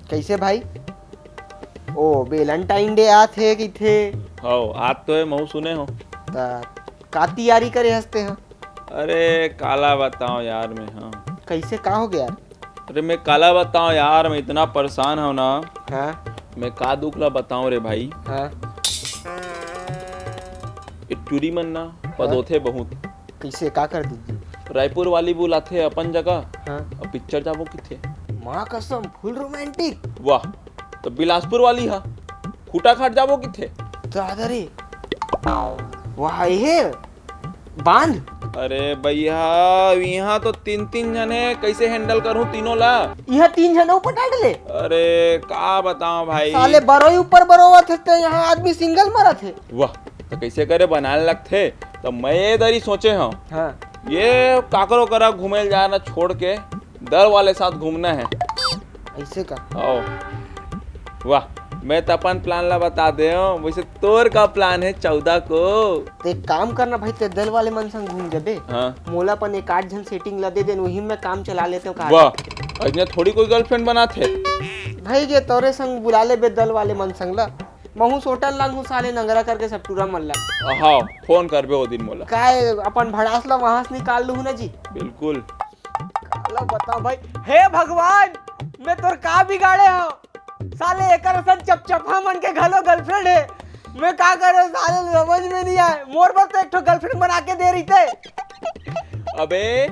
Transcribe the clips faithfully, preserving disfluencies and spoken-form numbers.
कइसे भाई? ओ, Valentine Day आत हे कहिथे। हव, आत तो हे, महूँ सुने हँव। त का तियारी करे हस तेंह? अरे, काला बतावँव यार मैं, हाँ। कइसे, का होगे यार? अरे, मैं काला बतावँव यार, मैं इतना परेशान हँव ना। हाँ। मैं का दुख ला बतावँव रे भाई। हाँ। ये टूरी मन ना हाँ। पदोथे बहुत। कइसे, का कर दीजिए? रायपुर वाली बुलाथे अपन जगह, हाँ। अउ पिक्चर जाबो कहिथे। माँ कसम, full romantic। वाह, त बिलासपुर वाली हा, खूंटाघाट जाबो कहिथे। दादा रे, वाह, ये बांध। अरे भैया, इहाँ तो तीन तीन झन हे, कइसे handle करहूँ तीनों ला? इहाँ तीन झन अउ पटा डले। अरे, का बतावँव भाई। साले बरोई ऊपर बरोवत हे, ते इहाँ आदमी single मरत हे। वाह, त कइसे करे बनाए लगथे? त मैं ये दरी सोचे हँव, हाँ। ये काकरो करा घूमे ल जाना छोड़ के दल वाले साथ घूमना हे। अइसे का? हव। वाह, मैं त अपन plan ला बता देवँव, वइसे तोर का plan हे चौदह को? त एक काम करना भाई, ते दल वाले मन संग घूम जबे। हाँ। मोला अपन एक आध झन setting ला दे देन, वही में काम चला लेतेंव का। वाह, अइसने थोड़ी कोई girlfriend बनाथे। भाई, जे तोरे संग बुला लेबे दल वाले मन संग ला, महूँ सोटन लानहूँ, साले नंगरा करके सब टूरा मन ला। हाँ, phone करबे ओ दिन मोला। काय अपन भड़ास ला वहाँ से निकाल लूँ ना जी। बिल्कुल। काला बतावँव भाई, हे भगवान, मैं तोर का बिगाड़े हँव? साले एकर असन चपचपा मन के घलो girlfriend हे। मैं का करों साले, समझ में नइ आय। मोर बर तो एक ठो girlfriend बना के दे रहिते। अबे,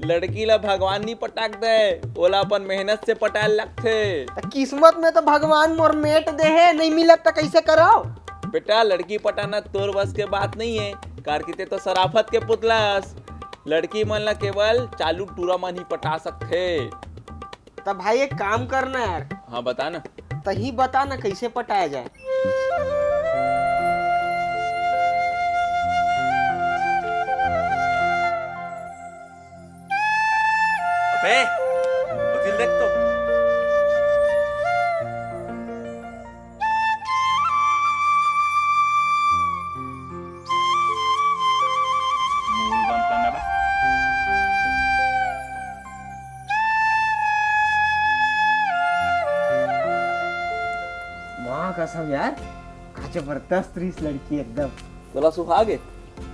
लड़की ला भगवान नइ पटाक दे, ओला अपन मेहनत से पटाए लगथे। त किस्मत में तो भगवान मोर मेट दे हे, नइ मिलत त कइसे करव? बेटा, लड़की पटाना तोर बस के बात नइ हे, काबर कि ते तो सराफत के पुतला हस। लड़की मन ला केवल चालू टूरा मन ही पटा सकथे। त भाई एक काम करना यार। हाँ, बता ना। तहीं बता ना कइसे पटाया जाए। अबे, उधर देख तो। मुंह बंद करना बे। माँ कसम यार, का जबरदस्त रहिस लड़की एकदम। तोला सुहागे?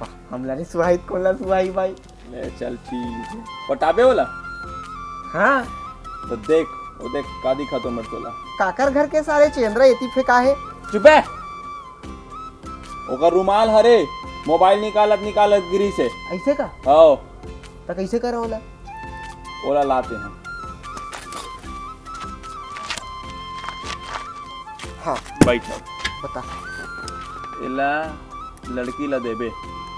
वाह, हमला नहीं सुहाई, कोला सुहाई भाई। ले चल ठीक हे। पटाबे ओला? हाँ। त देख, ओ देख, का दिखा तो मर तोला। काकर घर के सारे चेंदरा एती फेंका हे? चुप हे। ओकर रुमाल हरे, मोबाइल निकालत निकालत गिरिस हे। अइसे का? हव। त कइसे करा ओला? ओला लाते हैं। हाँ। बैठ। बता। एला लड़की ला देबे।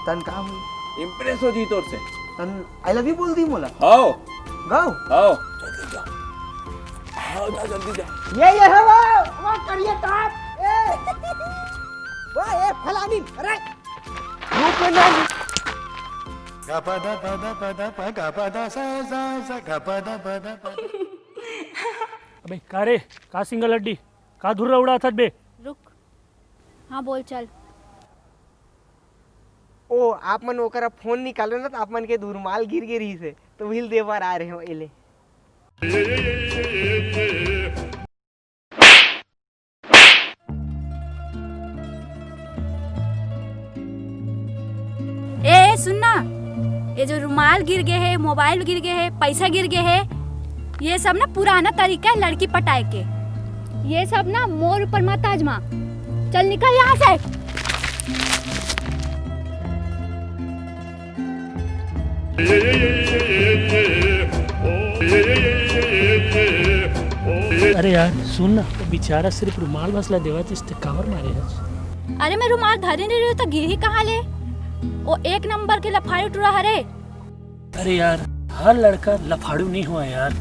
तन का होई? Impress हो जी तोर से। तन I love you बोल दी मोला। हव। गाओ। हव। जल्दी जा। हव, जा, जल्दी जा। ये, ये हे वो, वो करिया टॉप। ए। वो, ए, फलानी, अरे। रुक ना। अबे, का रे? का सिंगल हड्डी? का धुर्रा उड़ाथस बे? रुक। हाँ, बोल, चल। ओ, आप मन ओकरा फोन निकालो ना, त आप मन के रुमाल गिर गे रहिस हे, त उही ल दे बर आ रहे हो, एले। ए, ए, सुन ना, ये जो रुमाल गिर गे हे, मोबाइल गिर गे हे, पैसा गिर गे हे, ये सब ना पुराना तरीका हे लड़की पटाए के। ये सब ना मोर ऊपर मत आजमा। चल निकल यहाँ से। अरे यार, सुन ना, वो बेचारा सिर्फ रुमाल बस ला देवत हे, त काबर मारे हस? अरे, मैं रुमाल धरे नइ रहेंव त गिरही कहाँ ले? वो एक नंबर के लफाड़ू टूरा हरे। अरे यार, हर लड़का लफाड़ू नइ होय यार।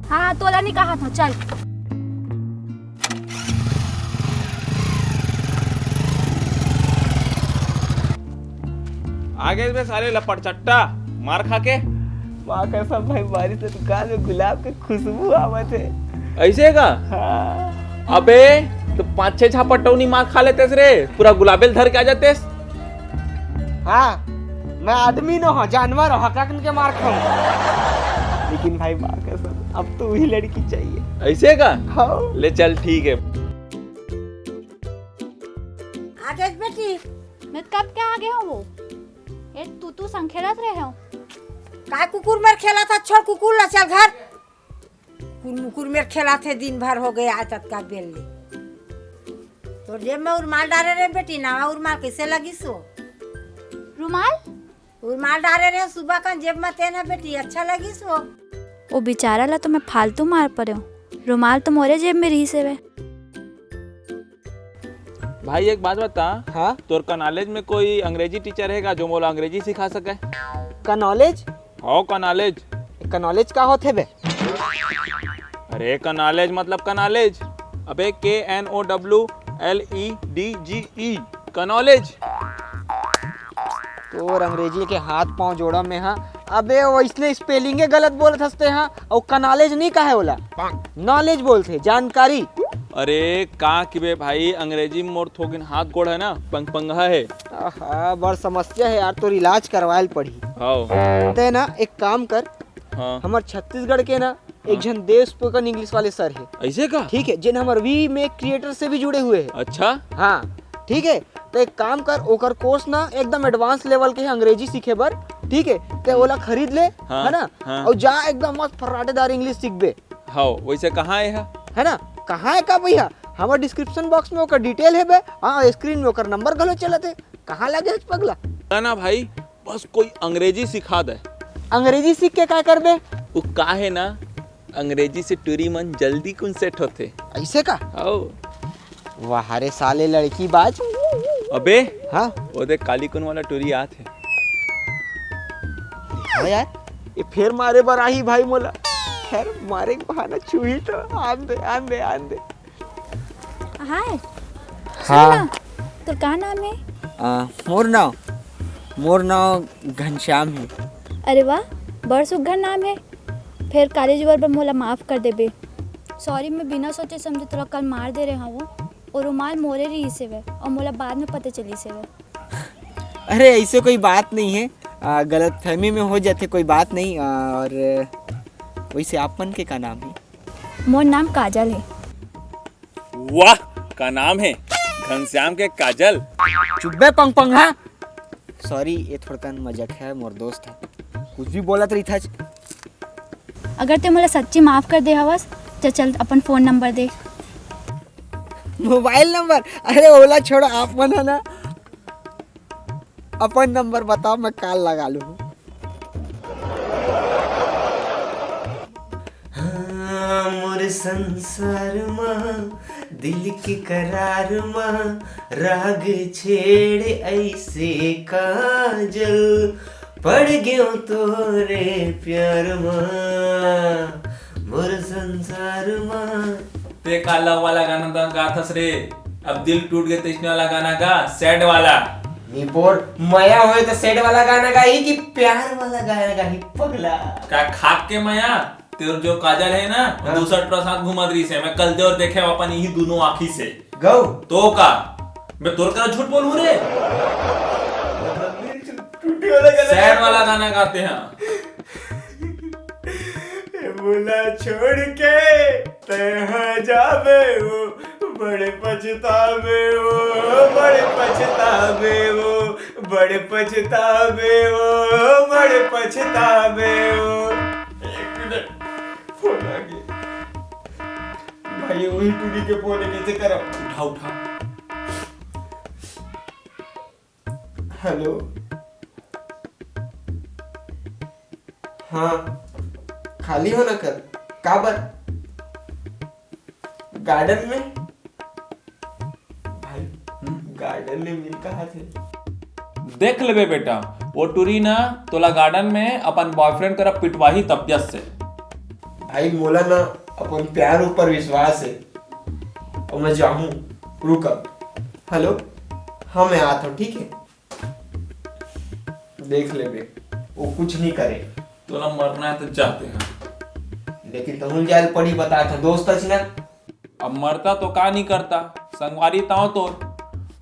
हाँ, तोला नइ कहत हों, चल। आ गे बे साले लपड़चट्टा, मार खा के। माँ कसम भाई, मारिस त गाल में गुलाब के खुशबू आवत हे। अइसे का? हाँ। अबे, त पाँच छह झापट टौनी मार खा लेतेस रे, पूरा गुलाबे ल धर के आ जातेस। हाँ, मैं आदमी नोहंव, जानवर हकन के मार खाहूँ। लेकिन भाई, माँ कसम, अब तो वही लड़की चाहिए। ऐसे का? हाँ। ले चल, ठीक है। आ गए बेटी। मैं कब के आ गए हूँ वो? ये तू, तू संग खेलत रहे हो? काय कुकुर मेर खेलत हे? छोड़ कुकुर ला, चल घर। कुकुर मुकुर मेर खेलत हे, दिन भर हो गए आज तक का बेल ले। तोर जेब में रुमाल डारे रहे बेटी, नवा रुमाल कैसे लगिस वो? रुमाल? रुमाल डारे रहे सुबह का जेब में तेन ह बेटी, अच्छा लगिस वो? वो बेचारा ला तो मैं फालतू मार परे हूँ, रुमाल तो मोरे जेब में रहिस हवे। भाई, एक बात बता। हाँ? तोर कॉलेज में कोई अंग्रेजी टीचर हे का, जो मोला अंग्रेजी सिखा सके? कॉलेज? हो, कॉलेज। कॉलेज का होथे बे? अरे, कॉलेज मतलब कॉलेज। अबे, K N O W L E D G E, college. तोर अंग्रेजी के हाथ पांव जोड़म मैं, हाँ। अबे, वैसने स्पेलिंगे गलत बोलत हस ते, हाँ। अउ कॉलेज नहीं कहे ओला, नॉलेज बोलथे, जानकारी। अरे, का किबे भाई, अंग्रेजी में मोर थोकिन हाथ गोड़ हे ना, पंग पंगहा हे। आहा, बड़ समस्या हे यार, तोर इलाज करवाए ल पड़ही। हाँ। ते ना एक काम कर, हाँ। हमर छत्तीसगढ़ के ना एक हाँ। झन देव स्पोकन इंग्लिश वाले सर हे। ऐसे का? ठीक है, जेन हमर We Make Creator से भी जुड़े हुए हैं। अच्छा। हाँ, ठीक है, तो एक काम कर, ओकर कोर्स ना एकदम एडवांस लेवल के हे अंग्रेजी सीखे बर, ठीक है, ते ओला खरीद ले, हाँ, है ना? हाँ। और जा एकदम मस्त फर्राटेदार इंग्लिश सीखबे। हाँ, वैसे कहाँ हे? है ना? कहाँ हे का भैया? हमर डिस्क्रिप्शन बॉक्स में ओकर डिटेल हे बे, हाँ, स्क्रीन में ओकर नंबर घलो चलत हे। कहाँ लगे हे पगला? ना, ना भाई, बस कोई अंग्रेजी सिखा दे। अंग्रेजी सीख के का करबे? वो का हे ना, अंग्रेजी से टूरी मन जल्दी कुन सेट होथे। ऐसे का? आओ। वाह रे साले लड़की बाज। अबे, हाँ? वो देख काली कुन वाला टूरी आत हे। हाँ यार, ये फेर मारे बर आही भाई मोला। खैर, मारे के बहाना छुही तो आन दे, आन दे, आन दे। हाय। हाँ। सुन ना, तोर का नाम हे? आ, मोर नाव, मोर नाव घनश्याम हे। अरे वाह, बड़ सुग्घर नाम हे। फेर कॉलेज बर, बर मोला माफ कर देबे। सॉरी, मैं बिना सोचे समझे तोला कल मार दे रहे हवं। वो रुमाल मोरे रहिस हवे और मोला बाद में पता चलिस हवे। अरे, ऐसे कोई बात नहीं है, आ, गलतफहमी में हो जाथे, कोई बात नहीं। आ, और वैसे आप मन के का नाम हे? मोर नाम काजल हे। वाह, का नाम हे? घनश्याम के काजल। चुप बे पंग पंग, हाँ? सॉरी, ये थोड़कन मजाक हे, मोर दोस्त हे, कुछ भी बोलत रहिथस। अगर ते मोला सच्ची माफ कर दे हवस, तो चल अपन फोन नंबर दे। Mobile number? अरे ओला छोड़, आप मन हे ना, अपन नंबर बताओ, मैं कॉल लगा लूँ। हाँ, मोर संसार मा, दिल के करार मा, राग छेड़े ऐसे काजल, पड़ गयो तोरे प्यार मा, मोर संसार मा। ते का love वाला गाना तो गाथस रे? अब दिल टूट गए तो इसने वाला गाना गा, sad वाला। निपोर, मया होए तो sad वाला गाना गाही कि प्यार वाला गाना गाही, पगला? का खाक के मया? तेरे जो काजल हे ना, वो हाँ। दूसर टुरा साथ घूमत रहिस हे। मैं कल दे और देखे अपन इही दोनों आँखी से। गौ। तो का? मैं तोर करा झूठ बोलूं रे? टूटी वाला गाना। Sad वाला गाना गाते हैं। ए मोला छोड़ के तैं हा जाबे वो, बड़े पछताबे वो, बड़े पछताबे वो, बड़े पछताबे वो, बड़े पछताबे वो। एक मिनट, फोन आ गया। भाई, वही टूरी के फोन हे, कैसे करा? उठा, उठा। हेलो। हाँ, खाली हो ना कल? काबर? गार्डन में? भाई, हम्म? गार्डन में मिल कहाँ थे? देख लेबे बेटा, वो टूरी ना तोला गार्डन में अपन बॉयफ्रेंड करा पिटवाही तबियत से। भाई, मोला ना अपन प्यार ऊपर विश्वास हे। और मैं जाहूँ, रुक अब। हेलो, हाँ, मैं आत हूँ, ठीक है? देख लेबे, वो कुछ नहीं करे। तोला मरना हे तो जाते हैं। लेकिन तहूँ जाए पड़ी, बता था दोस्त अच ना। अब मरता तो का नहीं करता, संगवारी ताव तो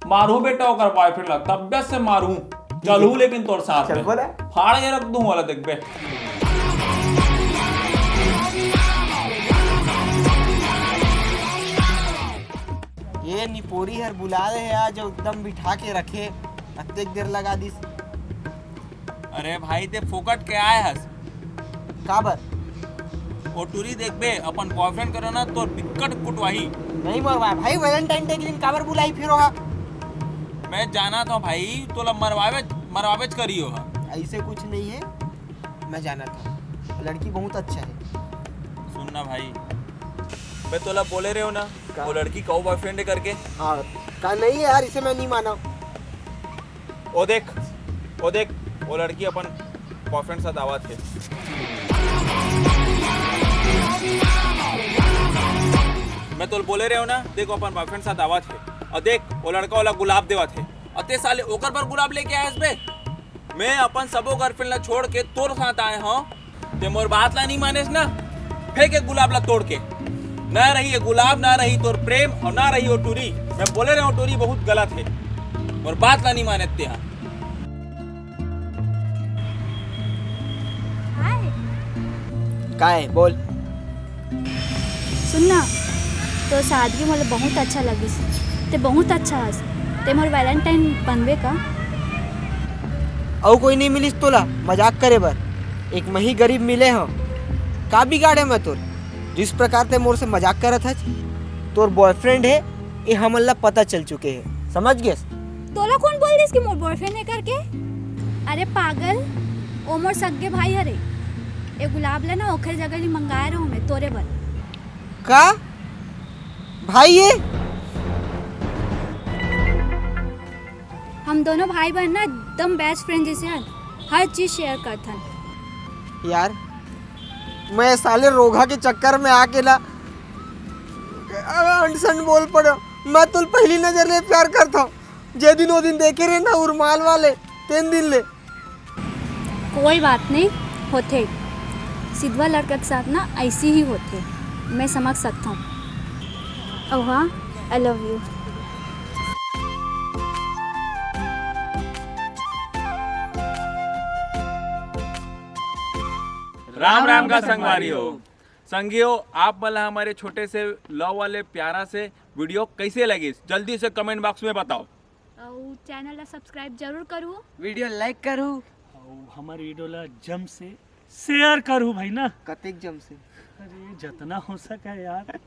मारू बेटा ओकर बॉयफ्रेंड ला, तबियत से मारू। चलू लेकिन तोर साथ चल में। बोला। फाड़ के रख दूं वाला देखबे। पोरी हर बुला ले हे आज, एकदम बिठा के रखे, अतेक देर लगा दिस। अरे भाई, ते फोकट के आए हस। काबर? ओ टूरी देखबे, अपन बॉयफ्रेंड करो ना, तोर बिक्कट कुटवाही। नहीं मरवाए भाई, वैलेंटाइन डे के दिन काबर बुलाई फिर ओहा? मैं जाना था भाई, तोला मरवावे, मरवावेच करी ओहा। ऐसे कुछ नहीं है, मैं जाना था, लड़की बहुत अच्छा है। सुन ना भाई, मैं तोला बोले रहे हो ना, का? वो लड़की का बॉयफ्रेंड है करके। हाँ, का नहीं है यार, इसे मैं नहीं माना। ओ देख, ओ देख, वो लड़की अपन बॉयफ्रेंड साथ आवत हे। मैं तोल बोले रहे हो ना, देख, वो अपन बॉयफ्रेंड साथ आवत हे। और देख, वो लड़का वाला गुलाब देवत हे। और ते साले ओकर पर गुलाब लेके आए बे। मैं अपन सबो गर्लफ्रेंड ला छोड़ के तोर साथ आए हूँ। ते मोर बात ला नहीं मानेस ना, फेंक ए गुलाब ला तोड़ के। ना रही ये गुलाब, ना रही तोर प्रेम और ना रही वो टूरी। मैं बोले रहे हूँ, टूरी बहुत गलत है। मोर बात ला नहीं माने ते हा। हाय। काय बोल। सुन ना, तोर सादगी मोला बहुत अच्छा लगिस। ते बहुत अच्छा हस। ते मोर वैलेंटाइन बनबे का? अउ कोई नहीं मिलिस तोला मजाक करे बर? एक मही गरीब मिले हो, का बिगाड़े मैं तोर? जिस प्रकार ते मोर से मजाक करत हच, तोर बॉयफ्रेंड है, ये हमन ला पता चल चुके है, समझ गेस? तोला कौन बोल दिस कि मोर बॉयफ्रेंड है करके? अरे पागल, ओ मोर सग्गे भाई हरे। ए गुलाब ला ना ओखर जगह ले मंगाए रहूं मैं तोरे बर। का भाई ये? हम दोनों भाई बहन ना एकदम बेस्ट फ्रेंड जैसे हन, हर चीज शेयर करथन। यार, मैं साले रोघा के चक्कर में आके ना अनसन बोल पड़ा। मैं तुल पहली नजर ले प्यार करता हूँ। जे दिन वो दिन देखे रहे ना उरमाल वाले, तेन दिन ले। कोई बात नहीं, होथे। सिधवा लड़का के साथ ना ऐसी ही होथे, मैं समझ सकता हूँ। और हाँ, I love you. Ram Ram का संगवारी हो। संगियो, आप मन ला हमारे छोटे से लव वाले प्यारा से वीडियो कैसे लगिस, जल्दी से कमेंट बॉक्स में बताओ। और चैनल ला सब्सक्राइब जरूर करू। वीडियो लाइक करू। और हमारे वीडियो ला जम से शेयर करू भाई ना। कतेक जम से। अरे, जितना हो सके यार।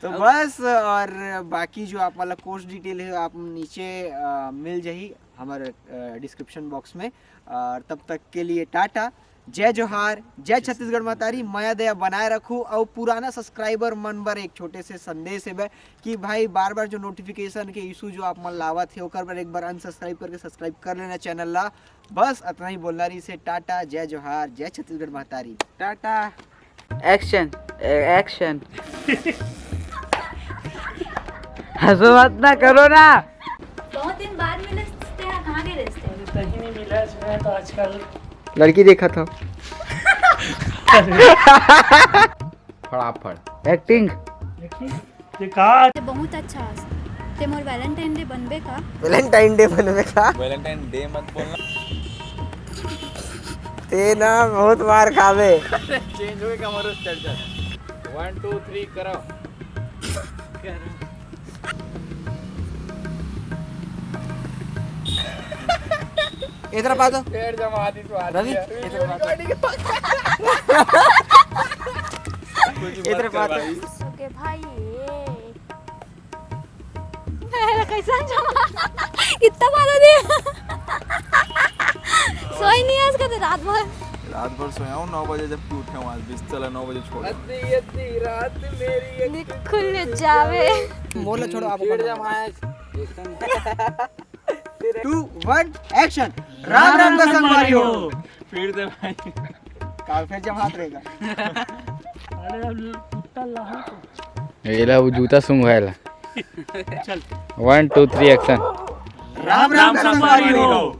तो बस, और बाकी जो आप वाला कोर्स डिटेल है, आप नीचे अ, मिल जाही हमारे डिस्क्रिप्शन बॉक्स में। और तब तक के लिए टाटा, जय जोहार, जय छत्तीसगढ़ महतारी, मया दया बनाए रखू। और पुराना सब्सक्राइबर मन बर एक छोटे से संदेश है कि भाई, बार बार जो नोटिफिकेशन के इशू जो आप मन लावत है, ओकर बर एक बार अनसब्सक्राइब करके सब्सक्राइब कर लेना चैनल ला। बस इतना ही बोलना रही से। टाटा, जय जोहार, जय छत्तीसगढ़ महतारी। टाटा। Action, action. हंसो मत ना, करो ना। बहुत दिन बाद मिले, कहाँ गए रहे? कहीं नहीं मिला, मैं तो आजकल लड़की देखा था। फड़ाफड़। एक्टिंग। ये कहा। ते बहुत अच्छा हस। ते मोर वैलेंटाइन डे बनबे का? वैलेंटाइन डे बनबे का? वैलेंटाइन डे मत बोलना। ते ना बहुत मार खाबे। चेंज होए का हमारा चल जा। वन टू थ्री करो। इधर पा तो। पेड़ जमा दी तो रवि, इधर पा तो। इधर पा तो। ओके भाई। कैसा जमा? इतना मारा दे। सोई नहीं आज का तो रात भर। रात भर सोया हूँ, नौ बजे जब कि उठे हूँ आज, बिस्तर ला नौ बजे छोड़े। निखुल जावे। मोर ला छोड़ो आप। Two one action. Ram Ram का संगवारी हो। फिर से भाई। काल फिर जब हाथ रहेगा। अरे अब कुत्ता लाहू तो। एला वो जूता सुंघाएला। चल। One two three action. Ram Ram का संगवारी हो।